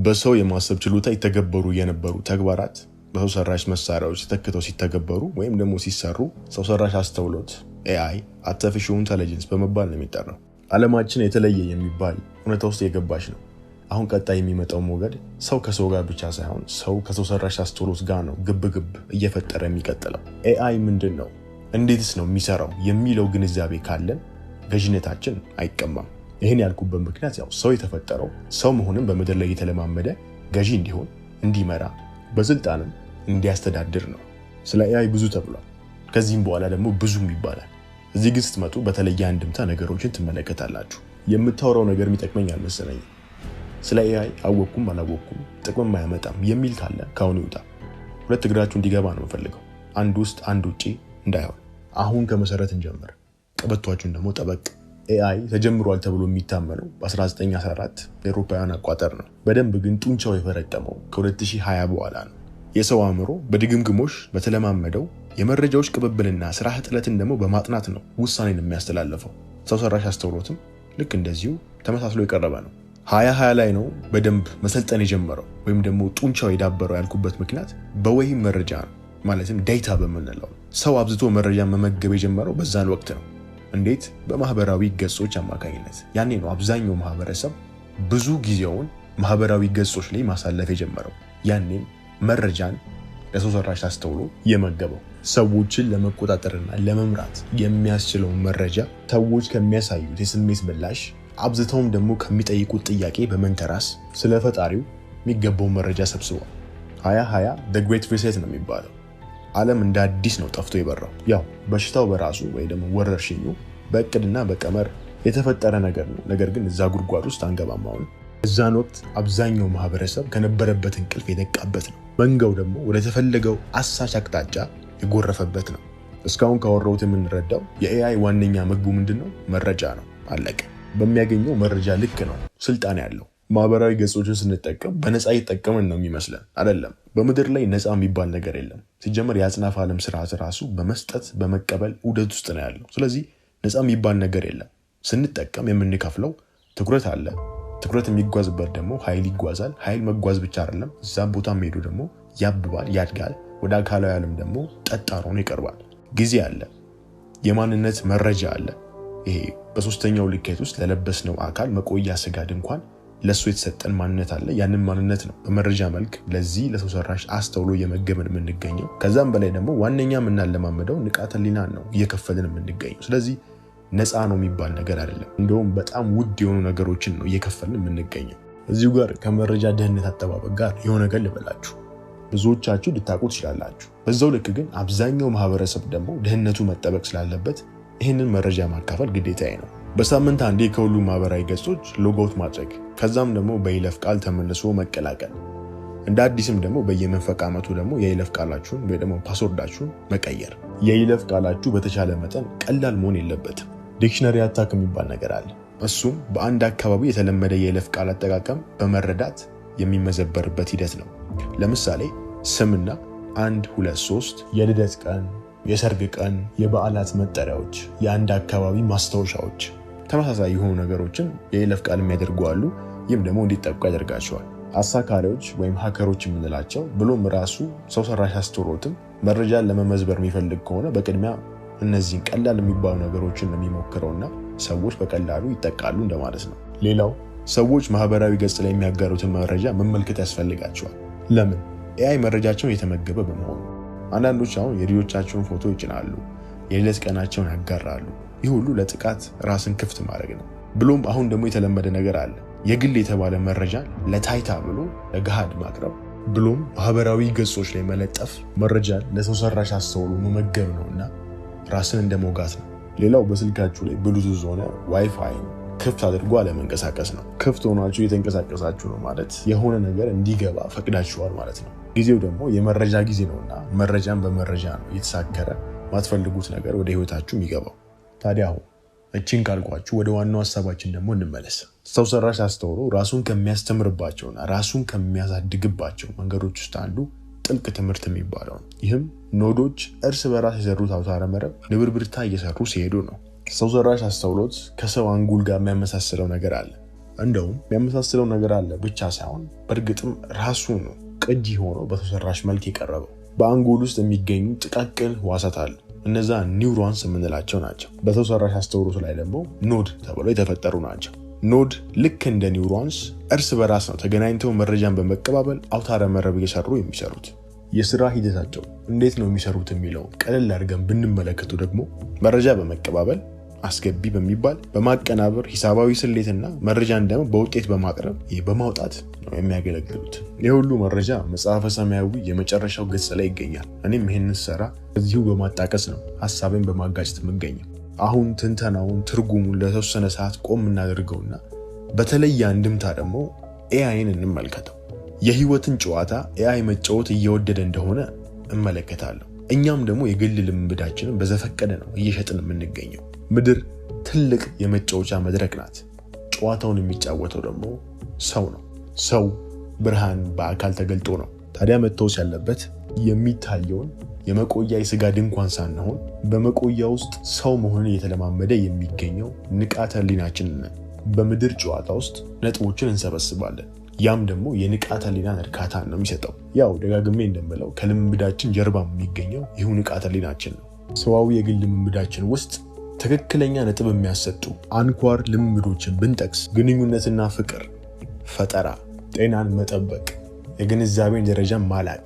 በሰው የማሰብ ችሎታ ይተገበሩ የነበሩ ተግባራት በሰው ሰራሽ መሳሪያዎች ተተክተው ሲተገበሩ ወይም ደግሞ ሲሰሩ ሰው ሰራሽ አስተውሎት AI፣ artificial intelligence በመባል ነው የሚጠራው። ዓለማችን የተለየ የሚባል እውነታ ውስጥ የገባች ነው። አሁን ቀጣይ የሚመጣው ሞገድ ሰው ከሰው ጋር ብቻ ሳይሆን ሰው ከሰው ሰራሽ አስተውሎት ጋር ነው ግብግብ እየፈጠረ የሚቀጥለው። AI ምንድን ነው፣ እንዴትስ ነው የሚሰራው የሚለው ግንዛቤ ካለን ገዥነታችን አይቀማም። ይህን ያልኩበት ምክንያት ያው ሰው የተፈጠረው ሰው መሆንን በምድር ላይ እየተለማመደ ገዢ እንዲሆን፣ እንዲመራ፣ በስልጣንም እንዲያስተዳድር ነው። ስለ AI ብዙ ተብሏል። ከዚህም በኋላ ደግሞ ብዙም ይባላል። እዚህ ግን ስትመጡ በተለየ አንድምታ ነገሮችን ትመለከታላችሁ። የምታወራው ነገር የሚጠቅመኝ አልመሰለኝም። ስለ AI አወቅኩም አላወቅኩም ጥቅምም አያመጣም የሚል ካለ ከአሁኑ ይውጣ። ሁለት እግራችሁ እንዲገባ ነው የምፈልገው። አንድ ውስጥ አንድ ውጪ እንዳይሆን። አሁን ከመሰረት እንጀምር። ቀበቷችሁን ደግሞ ጠበቅ። AI ተጀምሯል ተብሎ የሚታመነው በ1914 የአውሮፓውያን አቆጣጠር ነው። በደንብ ግን ጡንቻው የፈረጠመው ከ2020 በኋላ ነው። የሰው አእምሮ በድግምግሞሽ በተለማመደው የመረጃዎች ቅብብልና ስራ ጥለትን ደግሞ በማጥናት ነው ውሳኔን የሚያስተላልፈው። ሰው ሰራሽ አስተውሎትም ልክ እንደዚሁ ተመሳስሎ የቀረበ ነው። 2020 ላይ ነው በደንብ መሰልጠን የጀመረው ወይም ደግሞ ጡንቻው የዳበረው ያልኩበት ምክንያት በወይም መረጃ ነው፣ ማለትም data በምንለው። ሰው አብዝቶ መረጃ መመገብ የጀመረው በዛን ወቅት ነው። እንዴት? በማህበራዊ ገጾች አማካኝነት። ያኔ ነው አብዛኛው ማህበረሰብ ብዙ ጊዜውን ማህበራዊ ገጾች ላይ ማሳለፍ የጀመረው። ያኔም መረጃን ለሰው ሰራሽ አስተውሎ የመገበው ሰዎችን ለመቆጣጠርና ለመምራት የሚያስችለውን መረጃ ሰዎች ከሚያሳዩት የስሜት ምላሽ አብዝተውም ደግሞ ከሚጠይቁት ጥያቄ በመንተራስ ስለ ፈጣሪው የሚገባውን መረጃ ሰብስቧል። 2020 the great reset ነው የሚባለው። ዓለም እንደ አዲስ ነው ጠፍቶ የበራው። ያው በሽታው በራሱ ወይ ደግሞ ወረርሽኙ በእቅድና በቀመር የተፈጠረ ነገር ነው። ነገር ግን እዛ ጉድጓድ ውስጥ አንገባም አሁን። እዛን ወቅት አብዛኛው ማህበረሰብ ከነበረበት እንቅልፍ የነቃበት ነው። መንጋው ደግሞ ወደ ተፈለገው አሳች አቅጣጫ የጎረፈበት ነው። እስካሁን ካወራሁት የምንረዳው የ AI ዋነኛ ምግቡ ምንድን ነው? መረጃ ነው። አለቀ። በሚያገኘው መረጃ ልክ ነው ስልጣን ያለው። ማህበራዊ ገጾችን ስንጠቀም በነፃ እየጠቀምን ነው የሚመስለን። አይደለም። በምድር ላይ ነፃ የሚባል ነገር የለም። ሲጀመር የአጽናፈ ዓለም ስርዓት ራሱ በመስጠት በመቀበል ዑደት ውስጥ ነው ያለው። ስለዚህ ነፃ የሚባል ነገር የለም። ስንጠቀም የምንከፍለው ትኩረት አለ። ትኩረት የሚጓዝበት ደግሞ ኃይል ይጓዛል። ኃይል መጓዝ ብቻ አይደለም፣ እዛም ቦታ ሄዱ ደግሞ ያብባል፣ ያድጋል። ወደ አካላዊ ዓለም ደግሞ ጠጣር ሆኖ ይቀርባል። ጊዜ አለ፣ የማንነት መረጃ አለ። ይሄ በሶስተኛው ልኬት ውስጥ ለለበስነው አካል መቆያ ስጋ ድንኳን ለእሱ የተሰጠን ማንነት አለ። ያንን ማንነት ነው በመረጃ መልክ ለዚህ ለሰው ሰራሽ አስተውሎ እየመገብን የምንገኘው። ከዛም በላይ ደግሞ ዋነኛ የምናለማመደው ንቃተ ህሊናን ነው እየከፈልን የምንገኘው። ስለዚህ ነፃ ነው የሚባል ነገር አይደለም። እንደውም በጣም ውድ የሆኑ ነገሮችን ነው እየከፈልን የምንገኘው። እዚሁ ጋር ከመረጃ ደህንነት አጠባበቅ ጋር የሆነ ነገር ልበላችሁ። ብዙዎቻችሁ ልታውቁ ትችላላችሁ። በዛው ልክ ግን አብዛኛው ማህበረሰብ ደግሞ ደህንነቱ መጠበቅ ስላለበት ይህንን መረጃ ማካፈል ግዴታዬ ነው። በሳምንት አንዴ ከሁሉም ማህበራዊ ገጾች logout ማድረግ፣ ከዛም ደግሞ በይለፍ ቃል ተመልሶ መቀላቀል፣ እንደ አዲስም ደግሞ በየመንፈቅ ዓመቱ ደግሞ የይለፍ ቃላችሁን ወይ ደግሞ password ኣችሁን መቀየር። የይለፍ ቃላችሁ በተቻለ መጠን ቀላል መሆን የለበትም። Dictionary attack የሚባል ነገር አለ። እሱም በአንድ አካባቢ የተለመደ የይለፍ ቃል አጠቃቀም በመረዳት የሚመዘበርበት ሂደት ነው። ለምሳሌ ስምና 1 2 3፣ የልደት ቀን፣ የሰርግ ቀን፣ የበዓላት መጠሪያዎች፣ የአንድ አካባቢ ማስታወሻዎች፣ ተመሳሳይ የሆኑ ነገሮችን የይለፍ ቃል የሚያደርጉ አሉ። ይህም ደግሞ እንዲጠቁ ያደርጋቸዋል። አሳካሪዎች ወይም hacker ኦች የምንላቸው ብሎም ራሱ ሰው ሰራሽ አስተውሎትም መረጃን ለመመዝበር የሚፈልግ ከሆነ በቅድሚያ እነዚህን ቀላል የሚባሉ ነገሮችን ነው የሚሞክረውና ሰዎች በቀላሉ ይጠቃሉ እንደማለት ነው። ሌላው ሰዎች ማህበራዊ ገጽ ላይ የሚያጋሩትን መረጃ መመልከት ያስፈልጋቸዋል። ለምን? AI መረጃቸውን የተመገበ በመሆኑ። አንዳንዶች አሁን የልጆቻቸውን ፎቶ ይጭናሉ፣ የልደት ቀናቸውን ያጋራሉ። ይህ ሁሉ ለጥቃት ራስን ክፍት ማድረግ ነው። ብሎም አሁን ደግሞ የተለመደ ነገር አለ። የግል የተባለ መረጃ ለታይታ ብሎ ለገሃድ ማቅረብ ብሎም ማህበራዊ ገጾች ላይ መለጠፍ መረጃን ለሰው ሰራሽ አስተውሎ መመገብ ነውና ራስን እንደ መውጋት ነው። ሌላው በስልካችሁ ላይ ብሉቱዝ ሆነ ዋይፋይ ክፍት አድርጎ አለመንቀሳቀስ ነው። ክፍት ሆናችሁ እየተንቀሳቀሳችሁ ነው ማለት የሆነ ነገር እንዲገባ ፈቅዳችኋል ማለት ነው። ጊዜው ደግሞ የመረጃ ጊዜ ነውና መረጃን በመረጃ ነው እየተሳከረ ማትፈልጉት ነገር ወደ ህይወታችሁ የሚገባው። ታዲያ አሁን እቺን ካልኳችሁ ወደ ዋናው ሀሳባችን ደግሞ እንመለስ። ሰው ሰራሽ አስተውሎ ራሱን ከሚያስተምርባቸውና ራሱን ከሚያሳድግባቸው መንገዶች ውስጥ አንዱ ጥልቅ ትምህርት የሚባለው ነው። ይህም node ኦች እርስ በራስ የሰሩት አውታረ መረብ ንብርብርታ እየሰሩ ሲሄዱ ነው። ሰው ሰራሽ አስተውሎት ከሰው አንጎል ጋር የሚያመሳስለው ነገር አለ። እንደውም የሚያመሳስለው ነገር አለ ብቻ ሳይሆን በእርግጥም ራሱ ነው ቅጂ ሆኖ በሰው ሰራሽ መልክ የቀረበው። በአንጎል ውስጥ የሚገኙ ጥቃቅን ህዋሳት አሉ። እነዛ neurons የምንላቸው ናቸው። በሰው ሰራሽ አስተውሎት ላይ ደግሞ node ተብለው የተፈጠሩ ናቸው። Node ልክ እንደ neurons እርስ በራስ ነው ተገናኝተው መረጃን በመቀባበል አውታረ መረብ እየሰሩ የሚሰሩት። የስራ ሂደታቸው እንዴት ነው የሚሰሩት የሚለው ቀለል አድርገን ብንመለከቱ ደግሞ መረጃ በመቀባበል አስገቢ በሚባል በማቀናበር ሂሳባዊ ስሌትና መረጃን ደግሞ በውጤት በማቅረብ በማውጣት ነው የሚያገለግሉት። ይህ ሁሉ መረጃ መጽሐፈ ሰማያዊ የመጨረሻው ገጽ ላይ ይገኛል። እኔም ይህንን ስሰራ እዚሁ በማጣቀስ ነው ሀሳቤን በማጋጨት የምገኘው። አሁን ትንተናውን ትርጉሙን ለተወሰነ ሰዓት ቆም እናደርገውና በተለየ አንድምታ ደግሞ AI ን እንመልከተው። የህይወትን ጨዋታ AI መጫወት እየወደደ እንደሆነ እመለከታለሁ። እኛም ደግሞ የግል ልምምዳችንን በዘፈቀደ ነው እየሸጥን የምንገኘው። ምድር ትልቅ የመጫወቻ መድረክ ናት። ጨዋታውን የሚጫወተው ደግሞ ሰው ነው። ሰው ብርሃን በአካል ተገልጦ ነው። ታዲያ መታወስ ያለበት የሚታየውን የመቆያ የስጋ ድንኳን ሳንሆን በመቆያ ውስጥ ሰው መሆንን እየተለማመደ የሚገኘው ንቃተ ህሊናችን ነን። በምድር ጨዋታ ውስጥ ነጥቦችን እንሰበስባለን። ያም ደግሞ የንቃተ ህሊናን እርካታ ነው የሚሰጠው። ያው ደጋግሜ እንደምለው ከልምምዳችን ጀርባ የሚገኘው ይሁ ንቃተ ህሊናችን ነው። ሰዋዊ የግል ልምምዳችን ውስጥ ትክክለኛ ነጥብ የሚያሰጡ አንኳር ልምምዶችን ብንጠቅስ ግንኙነትና ፍቅር፣ ፈጠራ፣ ጤናን መጠበቅ፣ የግንዛቤን ደረጃ ማላቅ፣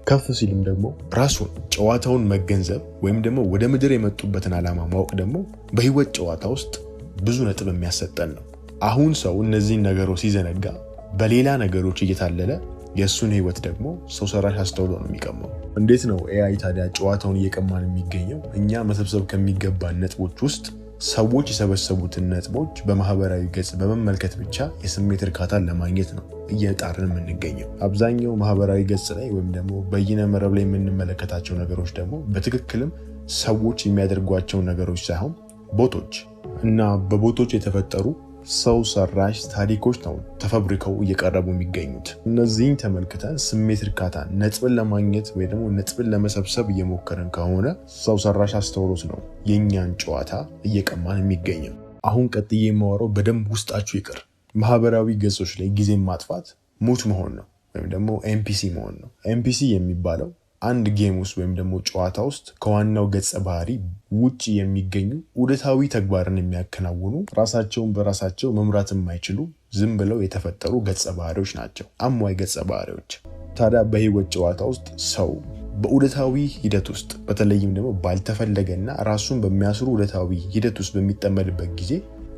ከፍ ሲልም ደግሞ ራሱን ጨዋታውን መገንዘብ ወይም ደግሞ ወደ ምድር የመጡበትን ዓላማ ማወቅ ደግሞ በህይወት ጨዋታ ውስጥ ብዙ ነጥብ የሚያሰጠን ነው። አሁን ሰው እነዚህን ነገሮች ሲዘነጋ በሌላ ነገሮች እየታለለ የእሱን ህይወት ደግሞ ሰው ሰራሽ አስተውሎ ነው የሚቀማው። እንዴት ነው AI ታዲያ ጨዋታውን እየቀማን የሚገኘው? እኛ መሰብሰብ ከሚገባን ነጥቦች ውስጥ ሰዎች የሰበሰቡትን ነጥቦች በማህበራዊ ገጽ በመመልከት ብቻ የስሜት እርካታን ለማግኘት ነው እየጣርን የምንገኘው። አብዛኛው ማህበራዊ ገጽ ላይ ወይም ደግሞ በይነ መረብ ላይ የምንመለከታቸው ነገሮች ደግሞ በትክክልም ሰዎች የሚያደርጓቸው ነገሮች ሳይሆን bot ኦች እና በ bot ኦች የተፈጠሩ ሰው ሰራሽ ታሪኮች ነው ተፈብርከው እየቀረቡ የሚገኙት። እነዚህን ተመልክተን ስሜት እርካታ ነጥብን ለማግኘት ወይ ደግሞ ነጥብን ለመሰብሰብ እየሞከርን ከሆነ ሰው ሰራሽ አስተውሎት ነው የእኛን ጨዋታ እየቀማን የሚገኘው። አሁን ቀጥዬ የማወራው በደንብ ውስጣችሁ ይቅር። ማህበራዊ ገጾች ላይ ጊዜ ማጥፋት ሙት መሆን ነው ወይም ደግሞ NPC መሆን ነው። NPC የሚባለው አንድ game ውስጥ ወይም ደግሞ ጨዋታ ውስጥ ከዋናው ገጸ ባህሪ ውጭ የሚገኙ ዑደታዊ ተግባርን የሚያከናውኑ ራሳቸውን በራሳቸው መምራት የማይችሉ ዝም ብለው የተፈጠሩ ገጸ ባህሪዎች ናቸው፣ አሟይ ገጸ ባህሪዎች። ታዲያ በህይወት ጨዋታ ውስጥ ሰው በዑደታዊ ሂደት ውስጥ በተለይም ደግሞ ባልተፈለገና ራሱን በሚያስሩ ዑደታዊ ሂደት ውስጥ በሚጠመድበት ጊዜ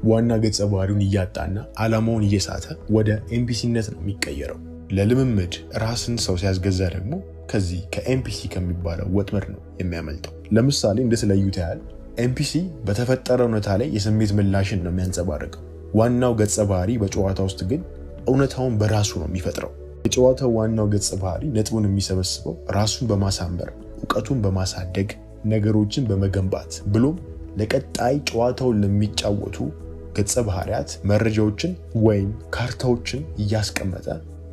ዋና ገጸ ባህሪውን እያጣና ዓላማውን እየሳተ ወደ NPC ነት ነው የሚቀየረው። ለልምምድ ራስን ሰው ሲያስገዛ ደግሞ ከዚህ ከ NPC ከሚባለው ወጥመድ ነው የሚያመልጠው። ለምሳሌ እንደተለዩት ያህል NPC በተፈጠረ እውነታ ላይ የስሜት ምላሽን ነው የሚያንጸባርቀው። ዋናው ገጸ ባህሪ በጨዋታ ውስጥ ግን እውነታውን በራሱ ነው የሚፈጥረው። የጨዋታው ዋናው ገጸ ባህሪ ነጥቡን የሚሰበስበው ራሱን በማሳመር እውቀቱን በማሳደግ ነገሮችን በመገንባት ብሎም ለቀጣይ ጨዋታውን ለሚጫወቱ ገጸ ባህሪያት መረጃዎችን ወይም ካርታዎችን እያስቀመጠ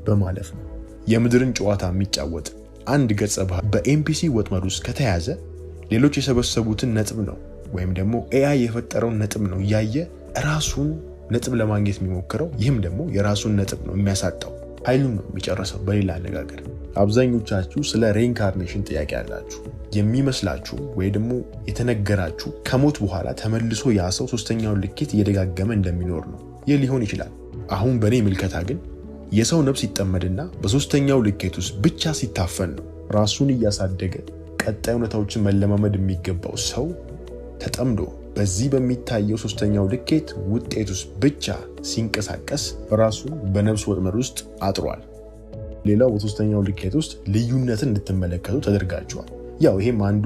በማለፍ ነው። የምድርን ጨዋታ የሚጫወት አንድ ገጸ ባህሪ በ NPC ወጥመድ ውስጥ ከተያዘ ሌሎች የሰበሰቡትን ነጥብ ነው ወይም ደግሞ AI የፈጠረውን ነጥብ ነው እያየ ራሱን ነጥብ ለማግኘት የሚሞክረው። ይህም ደግሞ የራሱን ነጥብ ነው የሚያሳጣው፣ ኃይሉን ነው የሚጨርሰው። በሌላ አነጋገር አብዛኞቻችሁ ስለ reincarnation ጥያቄ አላችሁ የሚመስላችሁ ወይ ደግሞ የተነገራችሁ ከሞት በኋላ ተመልሶ ያ ሰው ሶስተኛውን ልኬት እየደጋገመ እንደሚኖር ነው። ይህ ሊሆን ይችላል። አሁን በእኔ ምልከታ ግን የሰው ነፍስ ይጠመድና በሶስተኛው ልኬት ውስጥ ብቻ ሲታፈን ነው ራሱን እያሳደገ ቀጣይ እውነታዎችን መለማመድ የሚገባው ሰው ተጠምዶ በዚህ በሚታየው ሶስተኛው ልኬት ውጤት ውስጥ ብቻ ሲንቀሳቀስ ራሱን በነፍስ ወጥመድ ውስጥ አጥሯል። ሌላው በሶስተኛው ልኬት ውስጥ ልዩነትን እንድትመለከቱ ተደርጋችኋል። ያው ይሄም አንዱ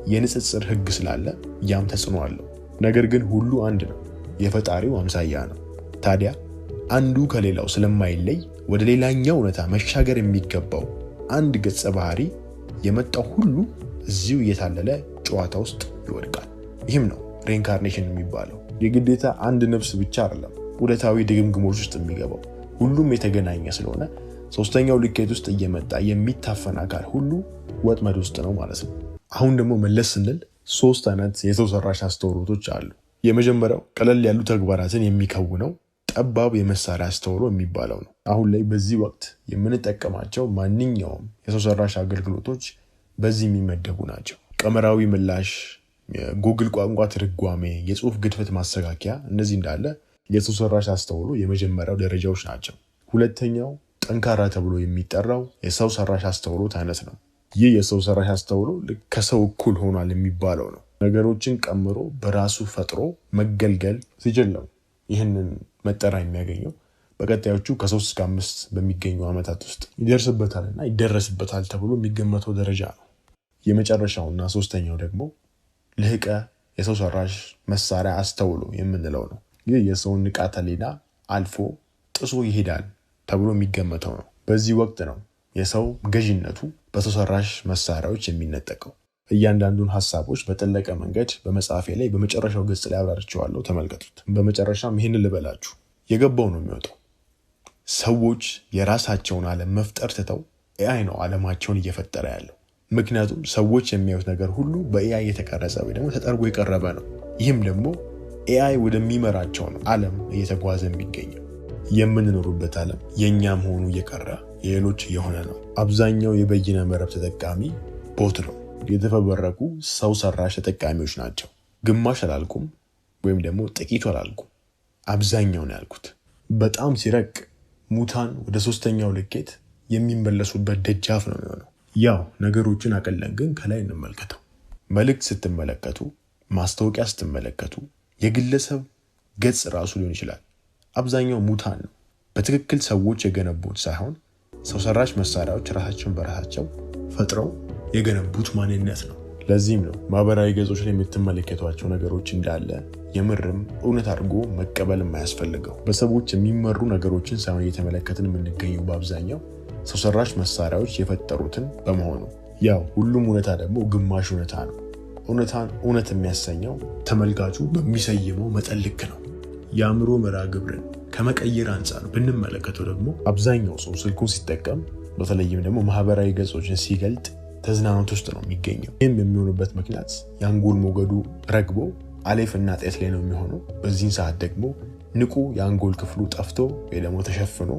የንጽጽር ሕግ ስላለ ያም ተጽዕኖ አለው። ነገር ግን ሁሉ አንድ ነው፣ የፈጣሪው አምሳያ ነው። ታዲያ አንዱ ከሌላው ስለማይለይ ወደ ሌላኛው እውነታ መሻገር የሚገባው አንድ ገጸ ባህሪ የመጣው ሁሉ እዚሁ እየታለለ ጨዋታ ውስጥ ይወድቃል። ይህም ነው reincarnation የሚባለው። የግዴታ አንድ ነፍስ ብቻ አይደለም ዑደታዊ ድግምግሞች ውስጥ የሚገባው፣ ሁሉም የተገናኘ ስለሆነ ሶስተኛው ልኬት ውስጥ እየመጣ የሚታፈን አካል ሁሉ ወጥመድ ውስጥ ነው ማለት ነው። አሁን ደግሞ መለስ ስንል ሶስት አይነት የሰው ሰራሽ አስተውሎቶች አሉ። የመጀመሪያው ቀለል ያሉ ተግባራትን የሚከውነው ጠባብ የመሳሪያ አስተውሎ የሚባለው ነው። አሁን ላይ በዚህ ወቅት የምንጠቀማቸው ማንኛውም የሰው ሰራሽ አገልግሎቶች በዚህ የሚመደቡ ናቸው። ቀመራዊ ምላሽ፣ የጉግል ቋንቋ ትርጓሜ፣ የጽሁፍ ግድፈት ማስተካከያ፣ እነዚህ እንዳለ የሰው ሰራሽ አስተውሎ የመጀመሪያው ደረጃዎች ናቸው። ሁለተኛው ጠንካራ ተብሎ የሚጠራው የሰው ሰራሽ አስተውሎት አይነት ነው። ይህ የሰው ሰራሽ አስተውሎ ከሰው እኩል ሆኗል የሚባለው ነው። ነገሮችን ቀምሮ በራሱ ፈጥሮ መገልገል ሲችል ነው ይህንን መጠሪያ የሚያገኘው። በቀጣዮቹ ከ3 እስከ 5 በሚገኙ ዓመታት ውስጥ ይደርስበታል እና ይደረስበታል ተብሎ የሚገመተው ደረጃ ነው። የመጨረሻውና ሶስተኛው ደግሞ ልህቀ የሰው ሰራሽ መሳሪያ አስተውሎ የምንለው ነው። ይህ የሰውን ንቃተ ህሊና አልፎ ጥሶ ይሄዳል ተብሎ የሚገመተው ነው። በዚህ ወቅት ነው የሰው ገዢነቱ በሰው ሰራሽ መሳሪያዎች የሚነጠቀው። እያንዳንዱን ሀሳቦች በጠለቀ መንገድ በመጽሐፌ ላይ በመጨረሻው ገጽ ላይ አብራርቼዋለሁ፣ ተመልከቱት። በመጨረሻም ይህንን ልበላችሁ፣ የገባው ነው የሚወጣው። ሰዎች የራሳቸውን ዓለም መፍጠር ትተው AI ነው ዓለማቸውን እየፈጠረ ያለው። ምክንያቱም ሰዎች የሚያዩት ነገር ሁሉ በ AI የተቀረጸ ወይ ደግሞ ተጠርጎ የቀረበ ነው። ይህም ደግሞ AI ወደሚመራቸው ነው ዓለም እየተጓዘ የሚገኘው። የምንኖሩበት ዓለም የእኛ መሆኑ እየቀረ የሌሎች እየሆነ ነው። አብዛኛው የበይነ መረብ ተጠቃሚ bot ነው። የተፈበረኩ ሰው ሰራሽ ተጠቃሚዎች ናቸው። ግማሽ አላልኩም፣ ወይም ደግሞ ጥቂቱ አላልኩም፣ አብዛኛው ነው ያልኩት። በጣም ሲረቅ ሙታን ወደ ሶስተኛው ልኬት የሚመለሱበት ደጃፍ ነው የሚሆነው። ያው ነገሮችን አቅለን ግን ከላይ እንመልከተው። መልእክት ስትመለከቱ፣ ማስታወቂያ ስትመለከቱ፣ የግለሰብ ገጽ ራሱ ሊሆን ይችላል። አብዛኛው ሙታን ነው። በትክክል ሰዎች የገነቡት ሳይሆን ሰው ሰራሽ መሳሪያዎች ራሳቸውን በራሳቸው ፈጥረው የገነቡት ማንነት ነው። ለዚህም ነው ማህበራዊ ገጾች ላይ የምትመለከቷቸው ነገሮች እንዳለ የምርም እውነት አድርጎ መቀበል የማያስፈልገው። በሰዎች የሚመሩ ነገሮችን ሳይሆን እየተመለከትን የምንገኘው በአብዛኛው ሰው ሰራሽ መሳሪያዎች የፈጠሩትን በመሆኑ፣ ያው ሁሉም እውነታ ደግሞ ግማሽ እውነታ ነው። እውነታን እውነት የሚያሰኘው ተመልካቹ በሚሰይመው መጠን ልክ ነው። የአእምሮ መርሃ ግብርን ከመቀየር አንጻር ብንመለከተው ደግሞ አብዛኛው ሰው ስልኩን ሲጠቀም፣ በተለይም ደግሞ ማህበራዊ ገጾችን ሲገልጥ ተዝናኖት ውስጥ ነው የሚገኘው። ይህም የሚሆኑበት ምክንያት የአንጎል ሞገዱ ረግቦ አሌፍ እና ጤት ላይ ነው የሚሆነው። በዚህን ሰዓት ደግሞ ንቁ የአንጎል ክፍሉ ጠፍቶ ወይ ደግሞ ተሸፍኖ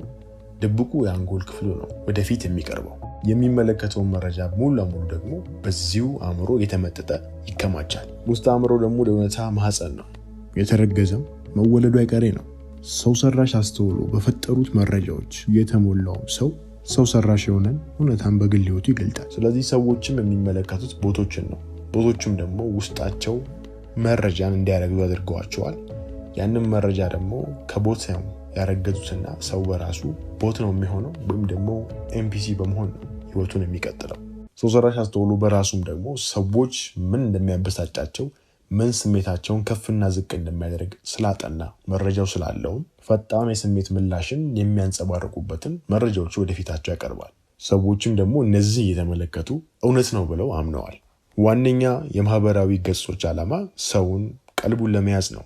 ድብቁ የአንጎል ክፍሉ ነው ወደፊት የሚቀርበው። የሚመለከተውን መረጃ ሙሉ ለሙሉ ደግሞ በዚሁ አእምሮ የተመጠጠ ይከማቻል። ውስጥ አእምሮ ደግሞ ለእውነታ ማህፀን ነው። የተረገዘም መወለዱ አይቀሬ ነው። ሰው ሰራሽ አስተውሎ በፈጠሩት መረጃዎች የተሞላውም ሰው ሰው ሰራሽ የሆነን እውነታን በግል ህይወቱ ይገልጣል። ስለዚህ ሰዎችም የሚመለከቱት bot ኦችን ነው። Bot ኦችም ደግሞ ውስጣቸው መረጃን እንዲያረግዙ አድርገዋቸዋል። ያንን መረጃ ደግሞ ከ bot ነው ያረገዙትና ሰው በራሱ bot ነው የሚሆነው ወይም ደግሞ NPC በመሆን ነው ህይወቱን የሚቀጥለው። ሰው ሰራሽ አስተውሎ በራሱም ደግሞ ሰዎች ምን እንደሚያበሳጫቸው፣ ምን ስሜታቸውን ከፍና ዝቅ እንደሚያደርግ ስላጠና፣ መረጃው ስላለውም ፈጣን የስሜት ምላሽን የሚያንጸባርቁበትን መረጃዎች ወደፊታቸው ያቀርባል። ሰዎችም ደግሞ እነዚህ እየተመለከቱ እውነት ነው ብለው አምነዋል። ዋነኛ የማህበራዊ ገጾች ዓላማ ሰውን ቀልቡን ለመያዝ ነው።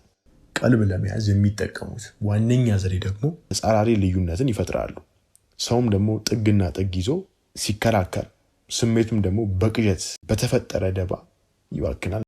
ቀልብ ለመያዝ የሚጠቀሙት ዋነኛ ዘዴ ደግሞ ተጻራሪ ልዩነትን ይፈጥራሉ። ሰውም ደግሞ ጥግና ጥግ ይዞ ሲከራከር ስሜቱም ደግሞ በቅዠት በተፈጠረ ደባ ይባክናል።